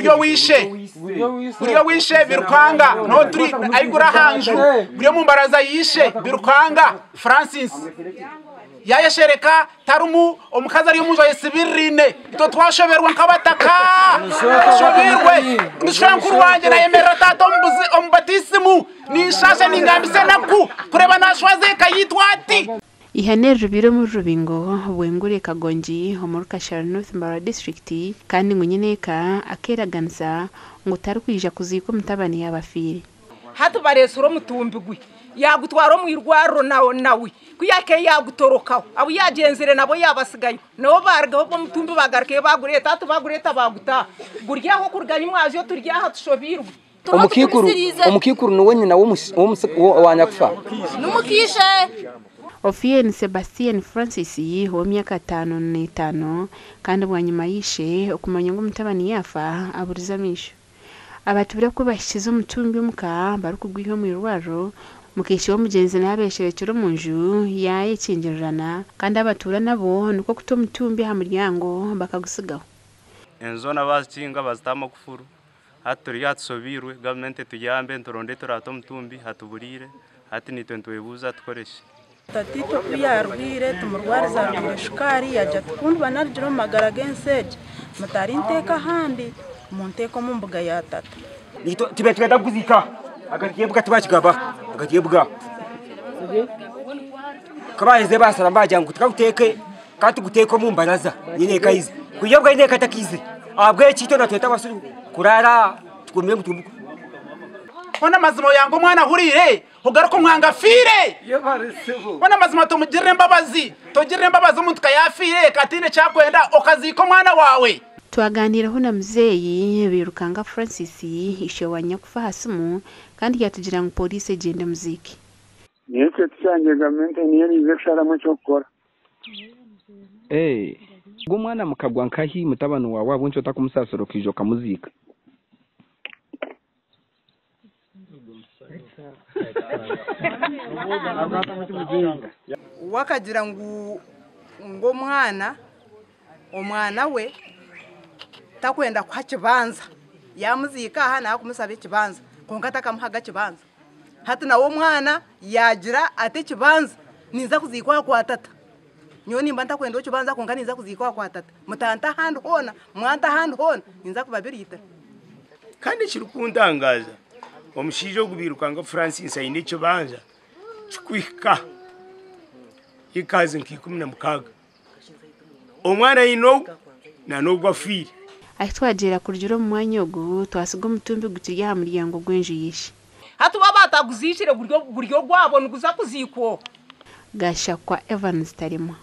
Buri owishe, buri owishe Birukanga noturi aiguru aha nju, buri omu mbaraza y'ishe Birukanga Francis yayeshereka tarumu omukazi ari omunju ayesibiriraine itwe twashoberwa nk'abataka tushobeirwe ndi wangye nayemerera taata omu batisimu ninshasha ningambisa enaku kureeba nashwaza eka yitu ati. Eihana eri ribaire omuri Rubingo, Bwengure, Kagongi omuri Kashari North Mbarara disiturikiti kandi ngu nyineeka akeeraganisa ngu tarikwija kuziika omutabani yaaba afiire. Hati bareetsire omutumbi gwe yaagutwara omu irwariro nawe ku yaahikayo yaagutorokaho abu yaagyenzire nabo yaabatsigayo nabo baarugaho obwo omutumbi baagarukayo baagureeta hati baagureeta baaguta aha guri aho kuruga nyimwazyo turi aha tushobeirwe. Omukaikuru omukaikuru niwe nyina wa nyakufa. Ofieni Sebastian Francis ow'emyaka 55 kandi bwanyima y'ishe okumanya ngu omutabani yaafa aburize amaisho. Abatwire ku bahikize omutumbi omuka barikugwiha omu irwariro, mukaishi w'omugyenzi naabeesherekyera omu nju yaayekingirirana kandi abatuura nabo nikwo kuta omutumbi aha muryango bakagutsigaho. Enju zoona baazikinga baazita amakufuru, hati turi aha tushobeirwe, gavumenti etuyambe turonde ahu turaate omutumbi hatuburiire, hati naitwe nitwebuuza tukore ki? Tataitwe ku yaarwaire tumurwariza arwaire shukaari yaagira ati ku ndiba narugire omu magara g'ensi egi mutarinteeka ahandi munteeke omu mbuga ya tata. Tube nitwenda kuguziika ahagati y'embuga tibakigaba ahagati y'embuga. Ku baaherize baasharamu baagira ngu tukaguteeke ka tuguteeke omu mbaraza nyine eka aize. Kwiha obwo nyine eka takaizire. Ahabw'eki itwena tweta abasiru kuraara aha tukuumire omutumbi gwe. Hoona amazima oyanga omwana ahuriire, ogaruka omwanga afiire. Hoona amazima tomugirira embabazi, togirira embabazi omuntu ka yaafiire ka ataine eki arikwenda, okaziika omwana waawe. Twaganiireho na muzeeyi Birukanga Francis, ishe wa nyakufa aha simu kandi yaatugira ngu pooriisi egyende emuziike. Nyowe ekintu kyangye gavumenti niyo eriija kusharamu eky'okukora. Ogwo omwana mukagwa nkahi mutabani waawe ahabw'enki otakumusaasira okaija okamuziika? We akagira ngu ngu omwana omwana we takwenda kuha kibanza yamuziika aha nakumusaba ekibanza kwonka takamuhaga kibanza hati nawe omwana yagira ati ekibanza ninza kuziikwa aha kwa tata nyowe nimba ntakwenda ekibanza kwonka ninza kuziikwa aha kwa tata mutanta ahandi hoona mwanta ahandi hoona ninza kubabiriitira. Kandi ekirikuntangaaza, omushaija ogu Birukanga Francis aine ekibanja kikuhika ekazi nka 16. Omwana aine ogu na n'ogu afiire. Ahi twagyera kurugira omu mwanya ogu, twasiga omutumbi gukiri aha muryango gw'enju y'ishe. Hati bo abataguziikire guri ogwabo niguza kuziikwa oha? Gashakwa Evans Taremwa.